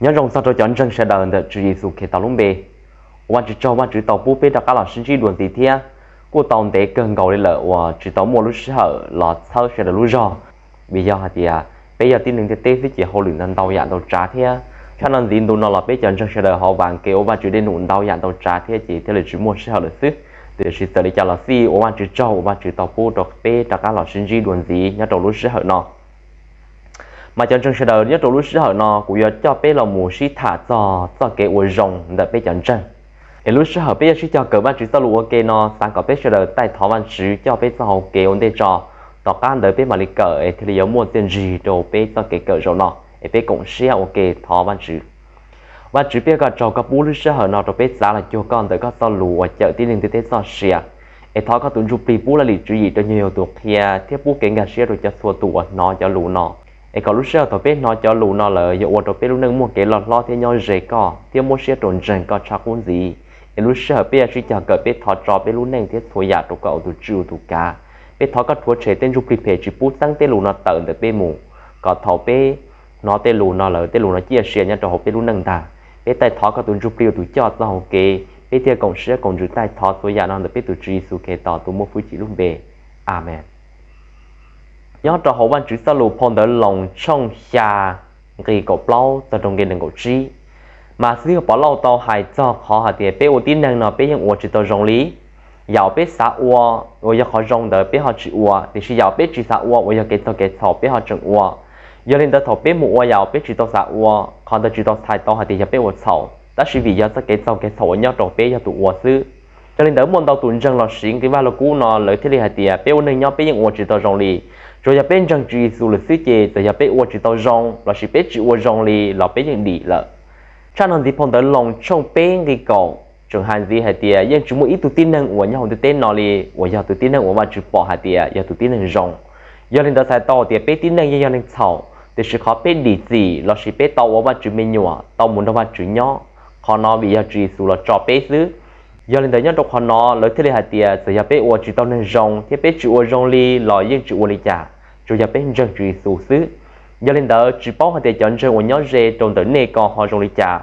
Nyob zoo txog rau cov ntseeg sawv daws ntawm Tswv Yexus Khetos lub npe, ua Vajtswv tsaug, Vajtswv tau pub peb rov qab los sib ntsib dua ntxiv thiab. Kuj tau ntev kawg nkaus li lawm uas tsis tau muaj lub sij hawm los txhawb sawv daws lub zog, vim yog hais tias peb yog tib neeg ntiaj teb xwb ces hauj lwm ntau ntau yam ntau tsav thiab. Tshaj no ntxiv ntu no los peb cov ntseeg sawv daws ho vas kev ua Vajtswv dej num ntau yam ntau tsav thiab ces thiaj li tsis muaj sij hawm lawm xwb. Tiam sis txawm li cas los xij ua Vajtswv tsaug uas Vajtswv tau pub rau peb rov qab los sib ntsib dua ntxiv nyob rau lub sij hawm no. Mas cov ntseeg sawv daws, nyob rau lub sij hawm no kuv yuav coj peb los mus sib tham txog txoj kev ua zoo ntawm peb cov ntseeg. Es lub sij hawm peb yuav sib cog kawm Vajtswv txoj lus ua ke no, xav kom peb sawv daws taij thov Vajtswv coj peb txoj hau kev ua ntej tso, tom qab ntawd peb mam li kawm es thiaj li yuav muaj txiaj ntsig rau peb txoj kev kawm zaum no. Es peb koom siab ua ke thov Vajtswv. Vajtswv, peb ua koj tsaug koj pub lub sij hawm no rau peb txav los cuag koj ntawm koj txoj lus uas cawm tib neeg ntiaj teb txoj sia. Es thov koj tus Ntsuj Plig pub laj lim tswv yim rau nyuag yaus tus qhia thiab pub kev nkag siab rau cov txhua tus uas hnov cov lus no. Es kom lub sij hawm thaum peb hnov cov lus no lawm yuav ua rau peb lub neej muaj kev loj hlob thiab nyob ze koj thiab muab siab rau ntseeg koj tshaj qub ntxiv. Es lub sij hawm peb yuav sib cog kawm peb thov tso peb lub neej thiab txhua yam rau koj ua tus tswj ua tus kav. Peb thov koj rhuav tshem tej ntsuj plig phem tsis pub txeeb tej lus no tawm ntawm peb mus, kom thaum peb hnov tej lus no lawm tej lus no ciaj sia nyob rau hauv peb lub neej ntag. Peb taij thov koj tus Ntsuj Plig ua tus coj txoj hau kev, peb thiaj koom siab koom ntsws taij thov txhua yam no ntawm peb tus Tswv Yexus Khetos tus muaj hwj chim lub npe. Amees. Nyob rau hauv Vajtswv txoj lus phau ntawv Loos tshooj xya nqi kaum plaub txog rau nqi nees nkaum tsib, mas xib hwb Pov Lauj tau hais txog qhov hais tias peb ua tib neeg no peb yeej ua tsis tau zoo li. Yam uas peb xav ua uas yog qhov zoo ntawd peb ho tsis ua, tiam sis yam uas peb tsis xav ua uas yog kev txaug kev txhaum peb ho tseem ua. Yog li ntawd thaum peb mus ua yam uas peb tsis tau xav ua, qhov ntawd tsis tau txhais tau hais tias yog peb ua txhaum, tab sis vim yog txoj kev txaug kev txhaum uas nyob rau peb yog tus ua xwb. Yog li ntawd muaj ntau tus ntseeg los siv nqi Vaj Lug Kub no lawv thiaj li hais tias peb ua neej nyob peb yeej ua tsis tau zoo li. Tsuas yog peb ntseeg Tswv Yexus lawm xwb ces txawm yog peb ua tsis tau zoo lossis peb tsis ua zoo li los peb yeej dim lawm. Tshaj no ntxiv phau ntawv Loos tshooj peb nqi kaum tseem hais ntxiv hais tias yeej tsis muaj ib tug tib neeg uas nyob hauv ntiaj teb no li uas yog tus tib neeg uas Vajtswv pom hais tias yog tus tib neeg zoo. Yog li ntawd txhais tau tias peb tib neeg yeej yog neeg txhaum, tiam sis qhov peb dim txim lossis peb tau ua Vajtswv me nyuam tau mus nrog Vajtswv nyob, qhov no vim yog Tswv Yexus los tso peb xwb. Yog li ntawd nyob rau qhov no lawv thiaj li hais tias txawm yog peb ua tsis tau neeg zoo thiab peb tsis ua zoo li los yeej tsis ua li cas, tsuas yog peb ntseeg Tswv Yexus xwb. Yog li ntawd tsis paub hais tias cov ntseeg uas nyob ze rau ntawm nej ko ho zoo li cas,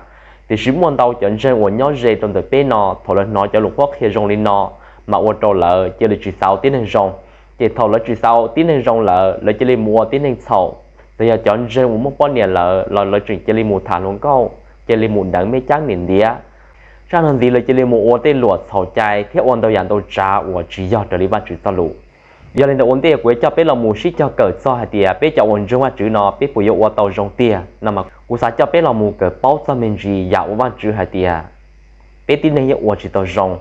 tiam sis muaj ntau cov ntseeg uas nyob ze rau ntawm peb no thaum lawv hnov cov lus qhuab qhia zoo li no, mas ua rau lawv cia li tsis xav ua tib neeg zoo. Ces thaum lawv tsis xav ua tib neeg zoo lawm lawv cia li mus ua tib neeg txhaum. Txawm yog cov ntseeg uas muaj poj niam lawm los lawv tseem cia li mus tham hluas nkauj, cia li mus deev me ceeb niam ntiav. Tshaj no ntxiv lawv cia li mus ua tej luam txhaum cai thiab ua ntau yam ntau tsav uas tsis yog raws li Vajtswv txoj lus. Yog li ntawd ua ntej kuv yuav coj peb los mus sib cog kawm txog hais tias peb cov uas ntseeg Vajtswv no peb puas yuav ua tau zoo tiag no mas kuv xav coj peb los mus kawm paub txog me ntsis yam uas Vajtswv hais tias peb tib neeg yeej ua tsis tau zoo,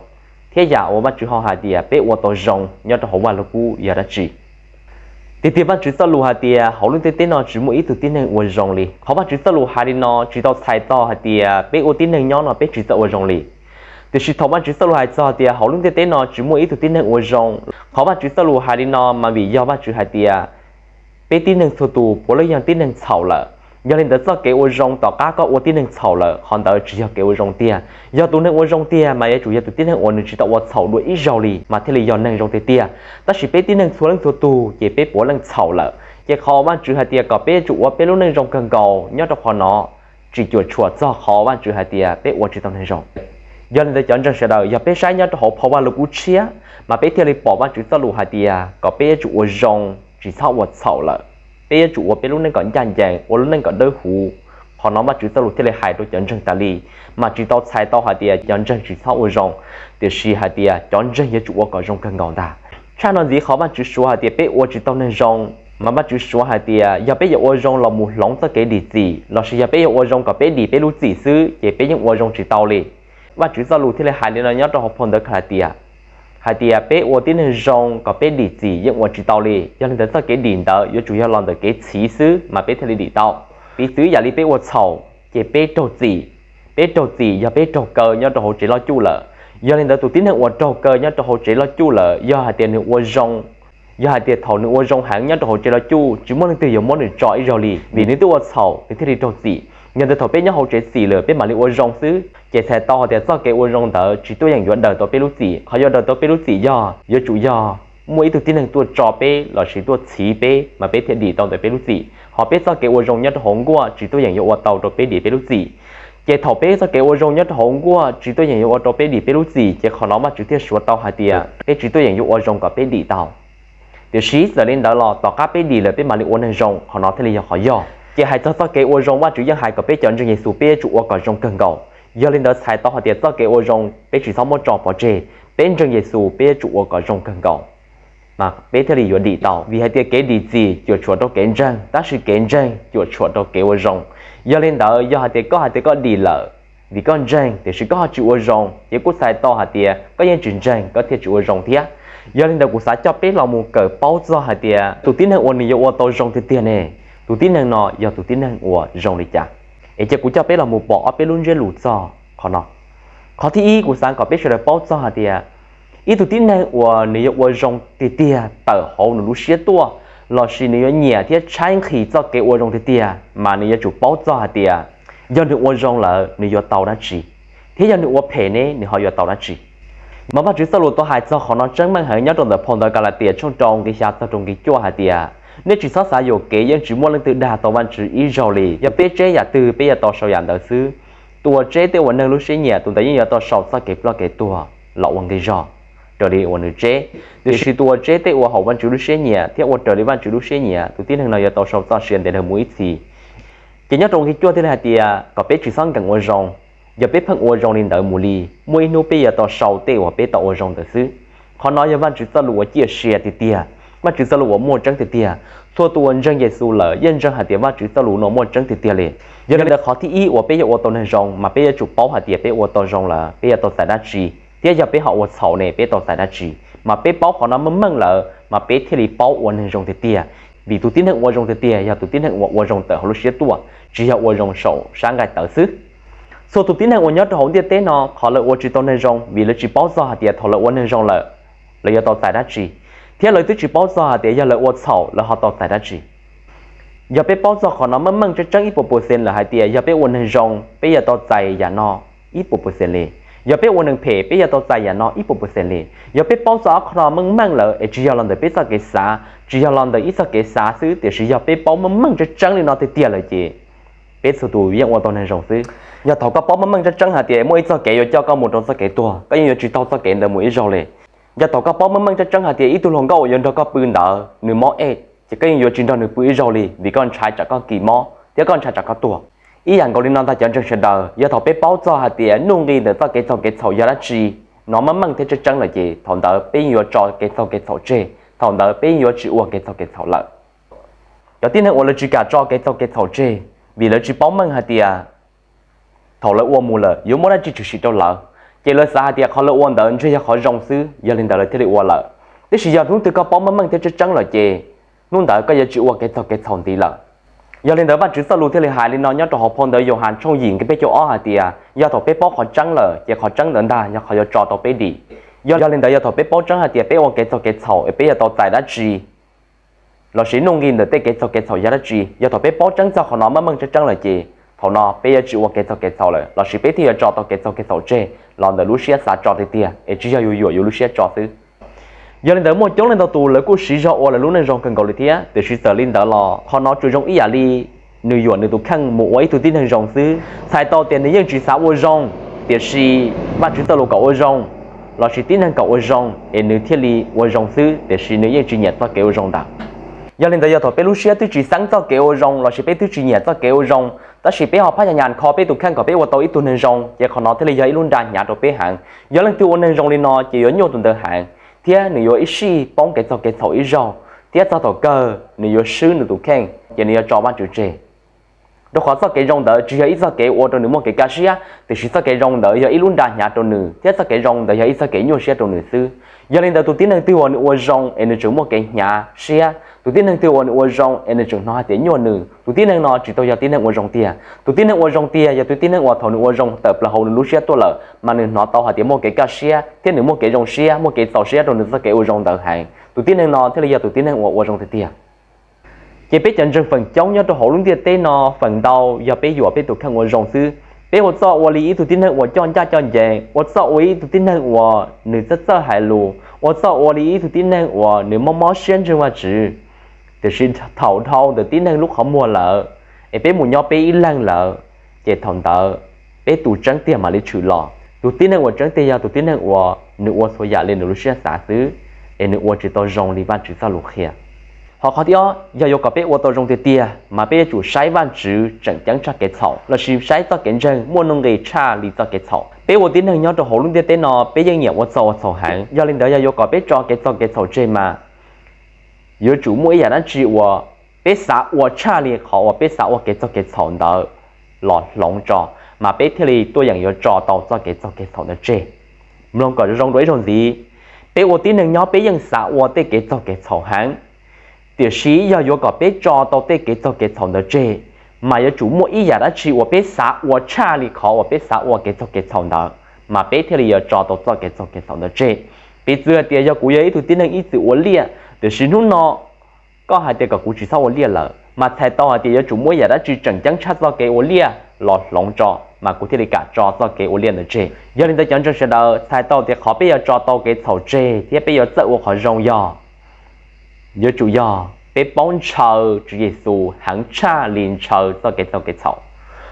thiab yam uas Vajtswv ho hais tias peb ua tau zoo nyob rau hauv Vaj Lug Kub yog dab tsi. Tiag tiag Vajtswv txoj lus hais tias hauv lub ntiaj teb no tsis muaj ib tug tib neeg ua zoo li. Qhov Vajtswv txoj lus hais li no tsis tau txhais tau hais tias peb ua tib neeg nyob no peb tsis txawj ua zoo li. Tiam sis thaum Vajtswv txoj lus hais txog tias hauv lub ntiaj teb no tsis muaj ib tug tib neeg ua zoo, qhov Vajtswv txoj lus hais li no mas vim yog Vajtswv hais tias peb tib neeg txhua tus puav leej yog tib neeg txhaum lawm. Yog li ntawd txoj kev ua zoo tom qab koj ua tib neeg txhaum lawm, qhov ntawd tsis yog kev ua zoo tiag. Yog tus neeg ua zoo tiag mas yuav tsum yog tus tib neeg uas nws tsis tau ua txhaum dua ib zaug li mas thiaj li yog neeg zoo tiag tiag. Tab sis peb tib neeg txhua leej txhua tug ces peb puav leej txhaum lawm. Ces qhov Vajtswv hais tias kom peb yuav tsum ua peb lub neej zoo kawg nkaus nyob rau qhov no tsis cuam tshuam txog qhov Vajtswv hais tias peb ua tsis tau neeg zoo. Yog li ntawd cov ntseeg sawv daws, yog peb saib nyob rau hauv phau Vaj Lug Kub tshiab, mas peb thiaj li pom Vajtswv txoj lus hais tias kom peb yuav tsum ua zoo, tsis txhob ua txhaum lawm. Peb yuav tsum ua peb lub neej kom ncaj ncees, ua lub neej kom dawb huv. Qhov no Vajtswv txoj lus thiaj li hais rau cov ntseeg tas li, mas tsis tau txhais tau hais tias cov ntseeg tsis txhob ua zoo, tiam sis hais tias cov ntseeg yuav tsum ua kom zoo kawg nkaus ntag. Tshaj no ntxiv qhov Vajtswv suav hais tias peb ua tsis tau neeg zoo, mas Vajtswv suav hais tias yog peb yuav ua zoo los mus hloov txoj kev dim txim, lossis yog peb yuav ua zoo kom peb dim peb lub txim xwb ces peb yeej ua zoo tsis tau li. Vajtswv txoj lus thiaj li hais li no nyob rau hauv phau ntawv Kalatia, hais tias peb ua tib neeg zoo kom peb dim txim yeej ua tsis tau li. Yog li ntawd txoj kev dim ntawd yuav tsum yog los ntawm kev txhiv xwb mas peb thiaj li dim tau. Piv txwv yam li peb ua txhaum ces peb raug txim. Peb raug txim yog peb raug kaw nyob rau hauv tsev loj cuj lawm. Yog li ntawd tus tib neeg uas raug kaw nyob rau hauv tsev loj cuj lawm yog hais tias nws ua zoo, yog hais tias thaum nws ua zoo heev nyob rau hauv tsev loj cuj tsis muaj leej twg yuav muab nws tso ib zaug li, vim nws twb ua txhaum nws thiaj li raug txim. Yog ntawd thaum peb nyob hauv tsev txim lawm peb mam li ua zoo xwb, ces txhais tau hais tias txoj kev ua zoo ntawd tsis tuaj yeem yuav daws tau peb lub txim. Qhov yuav daws tau peb lub txim yog yuav tsum yog muaj ib tug tib neeg tuaj tso peb lossis tuaj txhiv peb mas peb thiaj dim tau ntawm peb lub txim. Ho peb txoj kev ua zoo nyob rau hauv nkuaj tsis tuaj yeem yuav ua tau rau peb dim peb lub txim. Ces thaum peb txoj kev ua zoo nyob rau hauv nkuaj tsis tuaj yeem yuav ua rau peb dim peb lub txim, ces qhov no Vajtswv thiaj suav tau hais tias peb tsis tuaj yeem yuav ua zoo kom peb dim tau. Tiam sis txawm li ntawd los tom qab peb dim lawm peb mam li ua neeg zoo, qhov no thiaj li yog qhov yog. Ces hais txog txoj kev ua zoo, Vajtswv yeej hais kom peb cov ntseeg Yexus peb yuav tsum ua kom zoo kawg nkaus. Yog li ntawd txhais tau hais tias txoj kev ua zoo peb tsis txhob muab tso pov tseg, peb ntseeg Yexus peb yuav tsum ua kom zoo kawg nkaus, mas peb thiaj li yuav dim tau. Vim hais tias kev dim txim cuam tshuam rau kev ntseeg, tab sis kev ntseeg cuam tshuam rau kev ua zoo. Yog li ntawd yog hais tias koj hais tias koj dim lawm vim koj ntseeg, tiam sis koj ho tsis ua zoo, ces kuj txhais tau hais tias koj yeej tsis ntseeg koj thiaj tsis ua zoo thiab. Yog li ntawd kuv xav coj peb los mus kawm paub txog hais tias tus tib neeg uas nws yuav ua tau zoo tiag tiag ne, tus tib neeg no yog tus tib neeg uas zoo li cas. Es cia kuv coj peb los mus pom ob peb lub ntsiab lus txog qhov no. Qhov thib ib, kuv xav kom peb sawv daws paub txog hais tias ib tug tib neeg uas nws yuav ua zoo tiag tiag tawm hauv nws lub siab tuaj, lossis nws yuav nyiam thiab tshaib nqhis txoj kev ua zoo tiag tiag, mas nws yuav tsum paub txog hais tias yog nws ua zoo lawm nws yuav tau dab tsi, thiab yog nws ua phem ne nws ho yuav tau dab tsi. Mas Vajtswv txoj lus tau hais txog qhov no tseeb meej heev nyob rau ntawm phau ntawv Kalatias tshooj rau nqe xya txog rau nqe cuaj hais tias, nej tsis txhob xav yuam kev, yeej tsis muaj leej twg dag tau Vajtswv ib zaug li. Yog peb tseb yam twg peb yuav tau sau yam ntawd xwb. Tus uas tseb tej uas neeg lub siab nyiam, tus ntawd yeej yuav tau sau txoj kev ploj kev tuag los ua nqi zog raws li uas nws tseb. Tiam sis tus uas tseb tej uas haum Vajtswv lub siab nyiam thiab ua raws li Vajtswv lub siab nyiam, tus tib neeg no yuav tau sau txoj sia ntev dhawv mus ib txhis. Ces nyob rau nqe cuaj thiaj li hais tias kom peb tsis txhob nkees ua zoo. Yog peb pheej ua zoo li ntawd mus li, muaj ib hnub peb yuav tau sau tej uas peb tau ua zoo ntawd xwb. Qhov no yog Vajtswv txoj lus uas ciaj sia tiag tiag, Vajtswv txoj lus uas muaj tseeb tiag tiag. Txhua tus uas ntseeg Yexus lawm yeej ntseeg hais tias Vajtswv txoj lus no muaj tseeb tiag tiag li. Yog li ntawd qhov thib ib uas peb yuav ua tau neeg zoo mas peb yuav tsum paub hais tias peb ua tau zoo lawm peb yuav tau txais dab tsi, thiab yog peb ho ua txhaum ne peb tau txais dab tsi. Mas peb paub qhov no meej meej lawm mas peb thiaj li paub ua neeg zoo tiag tiag. Vim tus tib neeg ua zoo tiag tiag yog tus tib neeg uas ua zoo tawm hauv lub siab tuaj, tsis yog ua zoo saum sab nqaij tawv xwb. Txhua tus tib neeg uas nyob rau hauv ntiaj teb no qhov lawv ua tsis tau neeg zoo vim lawv tsis paub txog hais tias thaum lawv ua neeg zoo lawm, lawv yuav tau txais dab tsi, thiab lawv twb tsis paub txog hais tias yog lawv ua txhaum lawv ho tau txais dab tsi. Yog peb paub txog qhov no meej meej tseeb tseeb ib puas pua xees lawm hais tias yog peb ua neeg zoo peb yuav tau txais yam no ib puas pua xees li, yog peb ua neeg phem peb yuav tau txais yam no ib puas pua xees li. Yog peb paub txog ob qho no meej meej lawm es tsis yog los ntawm peb txoj kev xav, tsis yog los ntawm ib txoj kev xav xwb, tiam sis yog peb paub meej meej tseeb tseeb li no tiag tiag lawm ces peb txhua tus yeej ua tau neeg zoo xwb. Yog thaum koj paub meej meej tseeb tseeb hais tias muaj ib txoj kev yuav coj koj mus rau txoj kev tuag, koj yeej yuav tsis taug txoj kev ntawd mus ib zaug li. Yog thaum koj paub meej meej tseeb tseeb hais tias ib tug hluas nkauj uas yuav nrog koj pw ntawd nws mob ej, ces koj yeej yuav tsis nrog nws pw ib zaug li vim koj ntshai tsam koj kis mob thiab koj ntshai tsam koj tuag. Ib yam nkaus li no ntag cov ntseeg sawv daws, yog thaum peb paub txog hais tias nuj nqis ntawm txoj kev txaug kev txhaum yog dab tsi no meej meej thiab tseeb tseeb lawm ces thaum ntawd peb yeej yuav tso kev txaug kev txhaum tseg, thaum ntawd peb yeej yuav tsis ua kev txaug kev txhaum lawm. Cov tib neeg uas lawv tsis kam tso kev txaug kev txhaum tseg vim lawv tsis paub meej hais tias thaum lawv ua mus lawm yuav muaj dab tsi tshwm sim rau lawv, ces lawv xav hais tias qhov lawv ua ntawd ntshe yog qhov zoo xwb, yog li ntawd lawv thiaj li ua lawm. Tiam sis yog hnub twg koj paub meej meej thiab tseeb tseeb lawm ces hnub ntawd koj yuav tsis ua kev txaug kev txhaum ntxiv lawm. Yog li ntawd Vajtswv txoj lus thiaj li hais li no nyob rau hauv phau ntawv Yauhas tshooj yim nqe peb caug ob hais tias yog thaum peb paub qhov tseeb lawm ces qhov tseeb ntawd ntag yog qhov yuav tso tau peb dim. Yog li ntawd yog thaum peb paub tseeb hais tias peb ua kev txaug kev txhaum es peb yuav tau txais dab tsi, lossis nuj nqis ntawm tej kev txaug kev txhaum yog dab tsi, yog thaum peb paub tseeb txog qhov no meej meej tseeb tseeb lawm ces thaum no peb yuav tsis ua kev txaug kev txhaum lawm lossis peb thiaj yuav tso tau kev txaug kev txhaum tseg los ntawm lub siab xav tso tiag tiag es tsis yog yuav yuam yus lub siab tso xwb. Yog li ntawd muaj coob leej ntau tus lawv kuj siv zog ua lawv lub neej zoo kawg nkaus li thiab, tiam sis txawm li ntawd los qhov no tsuas zoo ib yam li nws yuam nws tus kheej mus ua ib tug tib neeg zoo xwb. Txhais tau tias nws yeej tsis xav ua zoo, tiam sis Vajtswv txoj lus kom ua zoo lossis tib neeg kom ua zoo es nws thiaj li ua zoo xwb, tiam sis nws yeej tsis nyiam txoj kev ua zoo ntawd. Yog li ntawd yog thaum peb lub siab twb tsis xeeb txoj kev ua zoo lossis peb twb tsis nyiam txoj kev ua zoo, tab sis peb ho phab nyas nyas kho peb tus kheej kom peb ua tau ib tug neeg zoo, ces qhov no thiaj li yog ib lub nra hnyav rau peb heev. Yog leej twg ua neeg zoo li no ces yuav nyuaj tus ntawd heev, thiab nws yuav ib sij poob kev txaug kev txhaum ib zaug, thiab txog thaum kawg nws yuav swb nws tus kheej ces nws yuav tso Vajtswv tseg. Rau qhov txoj kev zoo ntawd tsis yog ib txoj kev ua rau nws muaj kev kaj siab, tiam sis txoj kev zoo ntawd yog ib lub nra hnyav rau nws thiab txoj kev zoo ntawd yog ib txoj kev nyuaj siab rau nws xwb. Yog li ntawd tus tib neeg twg uas nws ua zoo es nws tseem muaj kev hnyav siab, tus tib neeg twg uas nws ua zoo es nws tseem hnov hais tias nyuaj nws, tus tib neeg no tsis tau yog tib neeg ua zoo tiag. Tus tib neeg ua zoo tiag yog tus tib neeg uas thaum nws ua zoo tawm plaws hauv nws lub siab tuaj lawm mas nws hnov tau hais tias muaj kev kaj siab thiab nws muaj kev zoo siab, muaj kev txaus siab rau nws txoj kev ua zoo ntawd heev. Tus tib neeg no thiaj li yog tus tib neeg uas ua zoo tiag tiag. Ces peb cov ntseeg feem coob nyob rau hauv lub ntiaj teb no feem ntau yog peb yuam peb tus kheej ua zoo xwb. Peb ua txoj ua li ib tug tib neeg uas coj ncaj coj ncees, ua txoj ua li ib tug tib neeg uas nws txawj txawj hais lus, ua txoj ua li ib tug tib neeg uas nws mob mob siab ntseeg Vajtswv. Tiam sis thaum dhau ntawm tib neeg lub qhov muag lawm, es peb mus nyob peb ib leeg lawm, ces thaum ntawd peb tus tseeb tiag mam li tshwm los. Tus tib neeg uas tseeb tiag yog tus tib neeg uas nws ua txhua yam li nws lub siab xav xwb, es nws ua tsis tau zoo li Vajtswv txoj lus qhia. Ho qhov thib ob, yog yuav kom peb ua tau zoo tiag tiag mas peb yuav tsum saib Vajtswv tseem ceeb tshaj kev txhaum, lossis saib txoj kev ntseeg muaj nuj nqis tshaj li txoj kev txhaum. Peb ua tib neeg nyob rau hauv lub ntiaj teb no peb yeej nyiam ua txaug ua txhaum heev. Yog li ntawd yog yuav kom peb tso kev txaug kev txhaum tseg mas yuav tsum muaj ib yam dab tsi uas peb xav ua tshaj li qhov uas peb xav ua kev txaug kev txhaum ntawd los hloov tso, mas peb thiaj li tuaj yeem yuav tso tau txoj kev txaug kev txhaum ntawd tseg. Mloog kom zoo dua ib zaug ntxiv, peb ua tib neeg nyob peb yeej xav ua tej kev txaug kev txhaum heev. Tiam sis yog yuav kom peb tso tau tej kev txaug kev txhaum ntawd tseg, mas yuav tsum muaj ib yam dab tsi uas peb xav ua tshaj li qhov uas peb xav ua kev txaug kev txhaum ntawd, mas peb thiaj li yuav tso tau txoj kev txaug kev txhaum ntawd tseg. Piv txwv hais tias yog kuv yog ib tug tib neeg ib txwm ua liaj, tiam sis hnub no koj hais tias kom kuv tsis txhob ua liaj lawm, mas txhais tau hais tias yuav tsum muaj ib yam dab tsi tseem ceeb tshaj txoj kev ua liaj los hloov tso, mas kuv thiaj li kam tso txoj kev ua liaj ntawd tseg. Yog li ntawd cov ntseeg sawv daws, txhais tau tias qhov peb yuav tso tau kev txhaum tseg thiab peb yuav txawj ua qhov zoo yog yuav tsum yog peb paub ntshaw Tswv Yexus heev tshaj li ntshaw txoj kev txaug kev txhaum.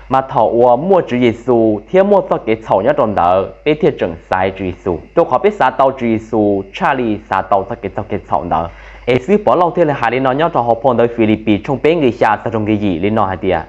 Mas thaum uas muaj Tswv Yexus thiab muaj txoj kev txhaum nyob rau ntawd, peb thiaj tseem xaiv Tswv Yexus, rau qhov peb xav tau Tswv Yexus tshaj li xav tau txoj kev txaug kev txhaum ntawd. Es xwb Pov Lauj thiaj li hais li no nyob rau hauv phau ntawv Filipis tshooj peb nqe xya txog rau nqe yim li no hais tias,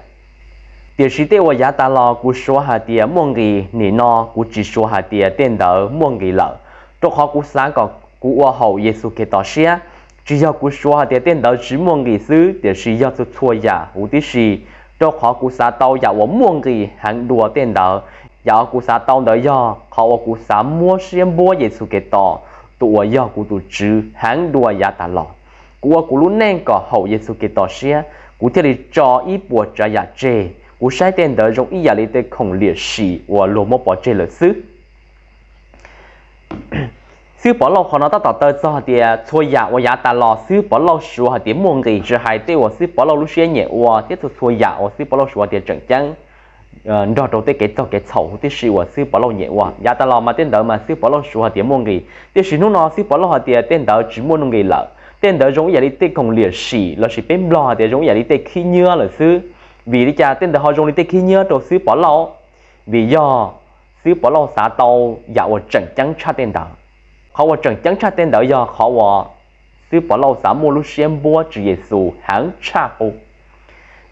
tiam sis tej uas yav tas los kuv suav hais tias muaj nqis, nim no kuv tsis suav hais tias tej ntawd muaj nqis lawm, rau qhov kuv xav kom kuv ua haum Yexus Khetos siab. Tsis yog kuv suav hais tias tej ntawd tsis muaj nqis xwb, tiam sis yog txhua txhua yam huv tib si, rau qhov kuv xav tau yam uas muaj nqis heev dua tej ntawd. Yam uas kuv xav tau ntawd yog qhov uas kuv xav muab siab npuab Yexus Khetos, tus uas yog kuv tus Tswv, heev dua yav tas los. Kuv ua kuv lub neej kom haum Yexus Khetos siab, kuv thiaj li tso ib puas tsav yam tseg. Kuv saib tej ntawd zoo ib yam li tej khoom liam sim uas luag muab pov tseg lawm xwb. Xwb Pov Lauj qhov no tab tom taw txog hais tias txhua yam uas yav tas los xwb Pov Lauj suav hais tias muaj nqis, tsis hais tej uas xwb Pov Lauj lub siab nyiam ua thiab txhua txhua yam uas xwb Pov Lauj suav tias tseem ceeb nrog rau tej kev txaug kev txhaum huv tib si uas xwb Pov Lauj nyiam ua. Yav tas los mas tej ntawd mas xwb Pov Lauj suav hais tias muaj nqis, tiam sis hnub no xwb Pov Lauj hais tias tej ntawd tsis muaj nuj nqis lawm. Tej ntawd zoo ib yam li tej khoom liam sim lossis peb Nplog hais tias zoo ib yam li tej khib nyiab lawm xwb. Vim li cas tej ntawd ho zoo li tej khib nyiab rau xwb Pov Lauj? Vim yog xwb Pov Lauj xav tau yam uas tseem ceeb tshaj tej ntawd. Qhov uas tseem ceeb tshaj tej ntawd yog qhov uas xwb Pov Lauj xav muaj lub siab npuab Tswv Yexus heev tshaj qub.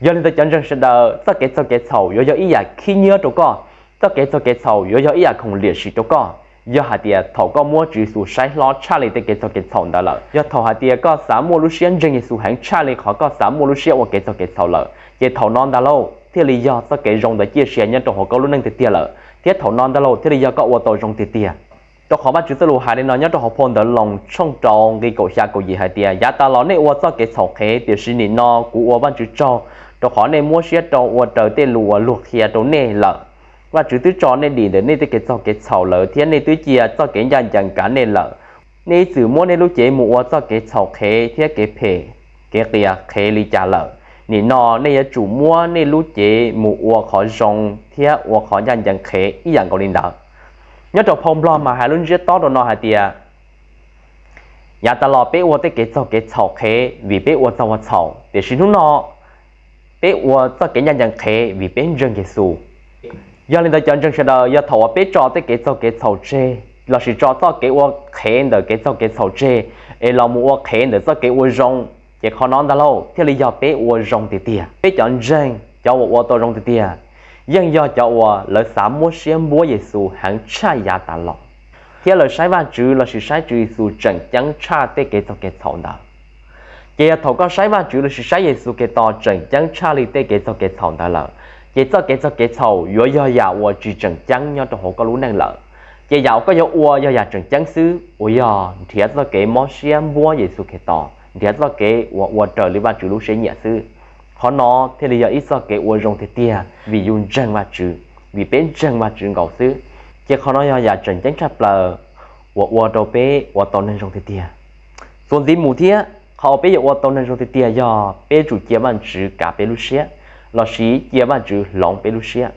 Yog li ntawd cov ntseeg sawv daws, txoj kev txaug kev txhaum yuav yog ib yam khib nyiab rau koj, txoj kev txaug kev txhaum yuav yog ib yam khoom liam sim rau koj. Yog hais tias thaum koj muab Tswv Yexus saib hlob tshaj li tej kev txaug kev txhaum ntawd lawm, yog thaum hais tias koj xav muaj lub siab ntseeg Yexus heev tshaj li qhov koj xav muaj lub siab ua kev txaug kev txhaum lawm, ces thaum no ntag lauj thiaj li yog txoj kev zoo ntawd ciaj sia nyob rau hauv koj lub neej tiag tiag lawm, thiab thaum no ntag lauj thiaj li yog koj ua tau zoo tiag tiag. Rau qhov Vajtswv txoj lus hais li no nyob rau hauv phau ntawv Loos tshooj rau nqe kaum xya kaum yim hais tias, yav tas los nej ua txoj kev txhaum qhev, tiam sis nim no kuv ua Vajtswv tsaug, rau qhov nej muab siab rau ua raws tej lus uas luag qhia rau nej lawm. Vajtswv twb tso nej dim ntawm nej tej kev txaug kev txhaum lawm, thiab nej twb cia txoj kev ncaj ncees kav nej lawm. Nej ib txwm muab nej lub cev mus ua txoj kev txhaum qhev thiab kev phem, kev qias qhev li cas lawm. Nim no nej yuav tsum muab nej lub cev mus ua qhov zoo thiab ua qhov ncaj ncees qhev ib yam nkaus li ntawd. Nyob rau phau Nplog mas hais lub ntsiab tob rau no hais tias, yav tas los peb ua tej kev txaug kev txhaum qhev vim peb ua txaug ua txhaum, tiam sis hnub no peb ua txoj kev ncaj ncees qhev vim peb ntseeg Yexus. Yog li ntawd cov ntseeg sawv daws, yog thaum uas peb tso tej kev txaug kev txhaum tseg, lossis tso txoj kev ua qhev ntawm kev txaug kev txhaum tseg, es los mus ua qhev ntawm txoj kev ua zoo, ces qhov no ntag lauj thiaj li yog peb ua zoo tiag tiag. Peb cov ntseeg, cov uas ua tau zoo tiag tiag, yeej yog cov uas lawv xav muab siab npuab Yexus heev tshaj yav tas los, thiab lawv saib Vajtswv lossis saib Tswv Yexus tseem ceeb tshaj tej kev txaug kev txhaum ntawd. Ces yog thaum koj saib Vajtswv lossis saib Yexus Khetos tseem ceeb tshaj li tej kev txaug kev txhaum ntawd lawm, ces txoj kev txaug kev txhaum yuav yog yam uas tsis tseem ceeb nyob rau hauv koj lub neej lawm. Ces yam uas koj yuav ua yog yam tseem ceeb xwb, uas yog nrhiav txoj kev mob siab npuab Yexus Khetos, nrhiav txoj kev uas ua raws li Vajtswv lub siab nyiam xwb. Qhov no thiaj li yog ib txoj kev ua zoo tiag tiag vim yus ntseeg Vajtswv, vim peb ntseeg Vajtswv nkaus xwb. Ces qhov no yog yam tseem ceeb tshaj plaws uas ua rau peb ua tau neeg zoo tiag tiag. Txuas ntxiv mus thiab, qhov uas peb yuav ua tau neeg zoo tiag tiag yog peb yuav tsum cia Vajtswv kav peb lub siab, lossis cia Vajtswv hloov peb lub siab.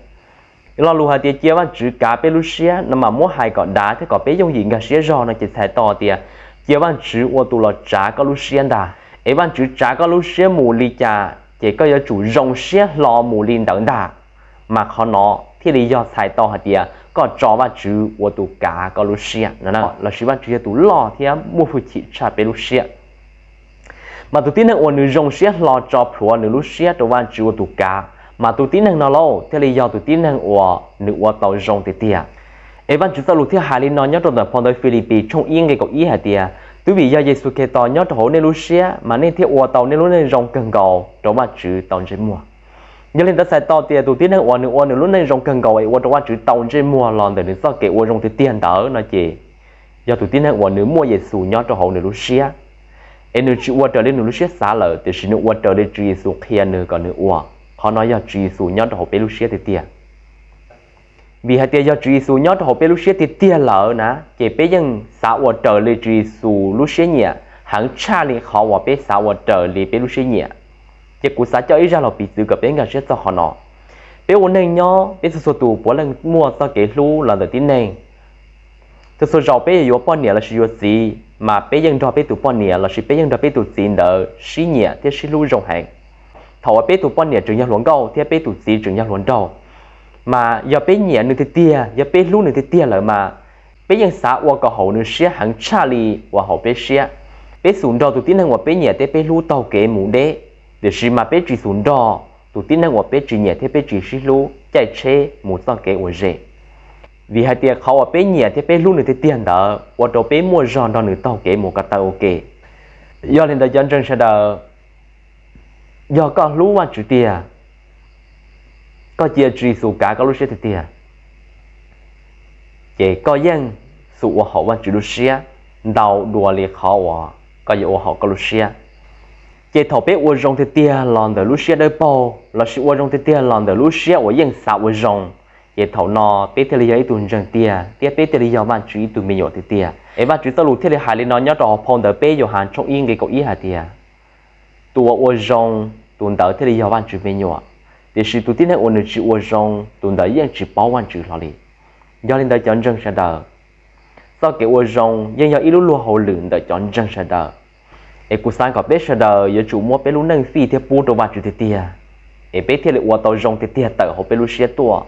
Lo lus hais tias cia Vajtswv kav peb lub siab no mas muab hais kom dav thiab kom peb yooj yim nkag siab zog no ces txhais tau tias cia Vajtswv ua tus los tsav koj lub siab ntag. Es Vajtswv tsav koj lub siab mus li cas ces koj yuav tsum zoo siab hlo mus li ntawd ntag, mas qhov no thiaj li yog txhais tau hais tias koj tso Vajtswv ua tus kav koj lub siab no, lossis Vajtswv yog tus loj thiab muaj hwj chim tshaj peb lub siab. Mas tus tib neeg uas nws zoo siab hlo tso plhuav nws lub siab rau Vajtswv ua tus kav, mas tus tib neeg no lauj thiaj li yog tus tib neeg uas nws ua tau zoo tiag tiag. Es Vajtswv txoj lus thiaj hais li no nyob rau ntawm phau ntawv Filipis tshooj ib nqe kaum ib hais tias, twb vim yog Yexus Khetos nyob rau hauv nej lub siab, mas nej thiaj ua tau nej lub neej zoo kawg nkaus rau Vajtswv tau ntsej muag. Yog li ntawd txhais tau tias tus tib neeg uas nws ua nws lub neej zoo kawg nkaus es ua rau Vajtswv tau ntsej muag los ntawm nws txoj kev ua zoo tiag tiag ntawd no ces yog tus tib neeg uas nws muaj Yexus nyob rau hauv nws lub siab, es nws tsis ua raws li nws lub siab xav lawm, tiam sis nws ua raws li Tswv Yexus qhia nws kom nws ua. Qhov no yog Tswv Yexus nyob rau hauv peb lub siab tiag tiag. Vim hais tias yog Tswv Yexus nyob rau hauv peb lub siab tiag tiag lawm na, ces peb yeej xav ua raws li Tswv Yexus lub siab nyiam heev tshaj li qhov uas peb xav ua raws li peb lub siab nyiam. Ces kuv xav coj ib zaj los piv txwv kom peb nkag siab txog qhov no. Peb ua neej nyob, peb txhua txhua tus puav leej muaj txoj kev hlub los ntawm tib neeg. Txhua txhua zaus peb yuav yuav poj niam lossis yuav txiv, mas peb yeej nrog peb tus poj niam lossis peb yeej nrog peb tus txiv ntawd sib nyiam thiab sib hlub zoo heev. Thaum uas peb tus poj niam tseem yog hluas nkauj thiab peb tus txiv tseem yog hluas nraug, mas yog peb nyiam nws tiag tiag, yog peb hlub nws tiag tiag lawm mas peb yeej xav ua kom haum nws siab heev tshaj li uas haum peb siab. Peb xum nrog tus tib neeg uas peb nyiam thiab peb hlub taug kev mus deb, tiam sis mas peb tsis xum nrog tus tib neeg uas peb tsis nyiam thiab peb tsis sib hlub caij tsheb mus txoj kev uas ze. Vim hais tias qhov uas peb nyiam thiab peb hlub nws tiag tiag ntawd ua rau peb muaj zog nrog nws taug kev mus ko taw ua ke. Yog li ntawd cov ntseeg sawv daws, yog koj hlub Vajtswv tiag, koj cia Tswv Yexus kav koj lub siab tiag tiag, ces koj yeej xum ua haum Vajtswv lub siab ntau dua li qhov uas koj yuav ua haum koj lub siab. Ces thaum peb ua zoo tiag tiag los ntawm lub siab dawb paug lossis ua zoo tiag tiag los ntawm lub siab uas yeej xav ua zoo, ces thaum no peb thiaj li yog ib tug ntseeg tiag thiab peb thiaj li yog Vajtswv ib tug me nyuam tiag tiag. Es Vajtswv txoj lus thiaj li hais li no nyob rau hauv phau ntawv peb Yauhas tshooj ib nqe kaum ib hais tias, tus uas ua zoo, tus ntawd thiaj li yog Vajtswv me nyuam, tiam sis tus tib neeg uas nws tsis ua zoo, tus ntawd yeej tsis paub Vajtswv hlo li. Yog li ntawd cov ntseeg sawv daws, txoj kev ua zoo yeej yog ib lub luag hauj lwm ntawm cov ntseeg sawv daws. Es kuv xav kom peb sawv daws yuav tsum muab peb lub neej fij thiab pub rau Vajtswv tiag tiag, es peb thiaj li ua tau zoo tiag tiag tawm hauv peb lub siab tuaj,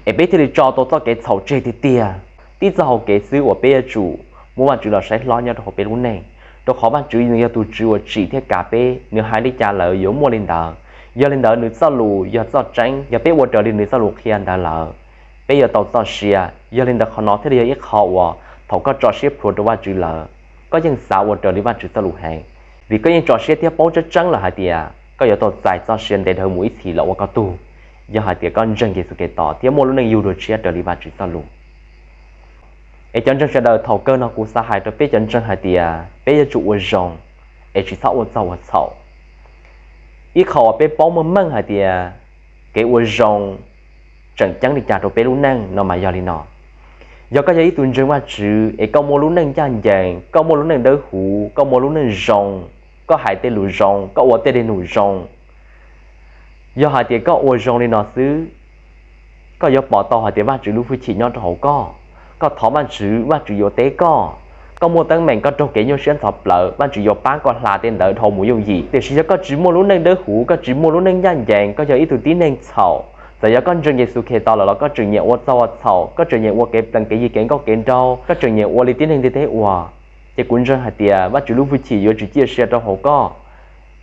es peb thiaj li tso tau txoj kev txhaum tseg tiag tiag. Tib txoj hau kev xwb uas peb yuav tsum muab Vajtswv los saib hlob nyob rau hauv peb lub neej, rau qhov Vajtswv nws yog tus Tswv uas tsim thiab kav peb, nws hais li cas lawm yuav muaj li ntawd. Yog li ntawd nws txoj lus yog txoj tseeb, yog peb ua raws li nws txoj lus qhia ntawd lawm, peb yuav tau txoj sia. Yog li ntawd qhov no thiaj li yog ib qho uas thaum koj tso siab plhuav rau Vajtswv lawm, koj yeej xav ua raws li Vajtswv txoj lus heev, vim koj yeej tso siab thiab paub tseeb tseeb lawm hais tias koj yuav tau txais txoj sia ntev dhawv mus ib txhis los ua koj tug, yog hais tias koj ntseeg Yexus Khetos thiab muaj lub neej yug dua tshiab raws li Vajtswv txoj lus. Es cov ntseeg sawv daws, thaum kawg no kuv xav hais rau peb cov ntseeg hais tias peb yuav tsum ua zoo, es tsis txhob ua txog ua txhaum. Ib qho uas peb paub meej meej hais tias kev ua zoo tseem ceeb li cas rau peb lub neej no mas yog li no: yog koj yog ib tug ntseeg Vajtswv es koj muaj lub neej ncaj ncees, koj muaj lub neej dawb huv, koj muaj lub neej zoo, koj hais tej lus zoo, koj ua tej dej num zoo, yog hais tias koj ua zoo li no xwb, koj yuav pom tau hais tias Vajtswv lub hwj chim nyob rau hauv koj. Koj thov Vajtswv, Vajtswv yuav teb koj. Koj muaj teeb meem, koj raug kev nyuaj siab ntxhov plawv, Vajtswv yuav pab koj hla tej ntawd dhau mus yooj yim. Tiam sis yog koj tsis muaj lub neej dawb huv, koj tsis muaj lub neej ncaj ncees, koj yog ib tug tib neeg txhaum, txawm yog koj ntseeg Yexus Khetos lawm los koj tseem nyiam ua txog ua txhaum, koj tseem nyiam ua kev plees kev yig kev nkauj kev nraug, koj tseem nyiam ua li tib neeg ntiaj teb ua, ces kuv ntseeg hais tias Vajtswv lub hwj chim yuav tsis ciaj sia rau hauv koj.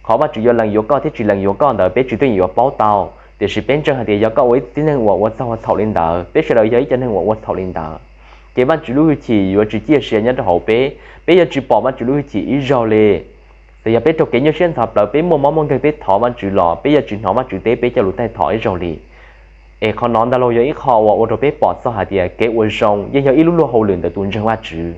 Qhov Vajtswv yuav lees yuav koj thiab tsis lees yuav koj ntawd peb tsis tuaj yeem yuav paub tau, tiam sis peb ntseeg hais tias yog koj ua ib tib neeg uas ua txog ua txhaum li ntawd, peb sawv daws yog ib co neeg uas ua txhaum li ntawd, ces Vajtswv lub hwj chim yuav tsis ciaj sia nyob rau hauv peb, peb yuav tsis pom Vajtswv lub hwj chim ib zaug li. Txawm yog peb raug kev nyuaj siab ntxhov plawv, peb muaj mob muaj nkeeg, peb thov Vajtswv los peb yuav tsis hnov Vajtswv teb peb cov lus taij thov ib zaug li. Es qhov no ntag lauj yog ib qho uas ua rau peb pom txog hais tias kev ua zoo yeej yog ib lub luag hauj lwm ntawm tus ntseeg Vajtswv.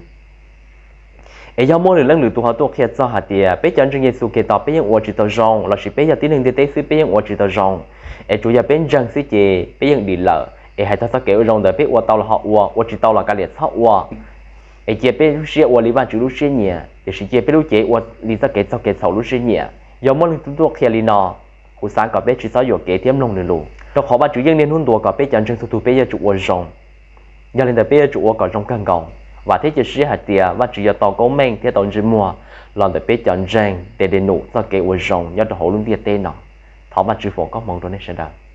Es yog muaj lwm leej lwm tus ho tuaj qhia txog hais tias peb cov ntseeg Yexus Khetos peb yeej ua tsis tau zoo, lossis peb yog tib neeg ntiaj teb xwb peb yeej ua tsis tau zoo, es tsuas yog peb ntseeg xwb ces peb yeej dim lawm, es hais txog txoj kev ua zoo ntawd peb ua tau los ho ua, ua tsis tau los kav liam txhob ua. Es cia peb lub siab ua li Vajtswv lub siab nyiam, tiam sis cia peb lub cev ua li txoj kev txaug kev txhaum lub siab nyiam. Yog muaj leej twg tuaj qhia li no, kuv xav kom peb tsis txhob yuam kev thiab mloog nws lus, rau qhov Vajtswv yeej niaj hnub ntuas kom peb cov ntseeg txhua tus peb yuav tsum ua zoo. Yog li ntawd peb yuav tsum ua kom zoo kawg nkaus. Vam thiab cia siab hais tias Vajtswv yuav tau koob meej thiab tau ntsej muag los ntawm peb cov ntseeg Daily News txoj kev ua zoo nyob rau hauv lub ntiaj teb no. Thov Vajtswv foom koob hmoov rau nej sawv daws.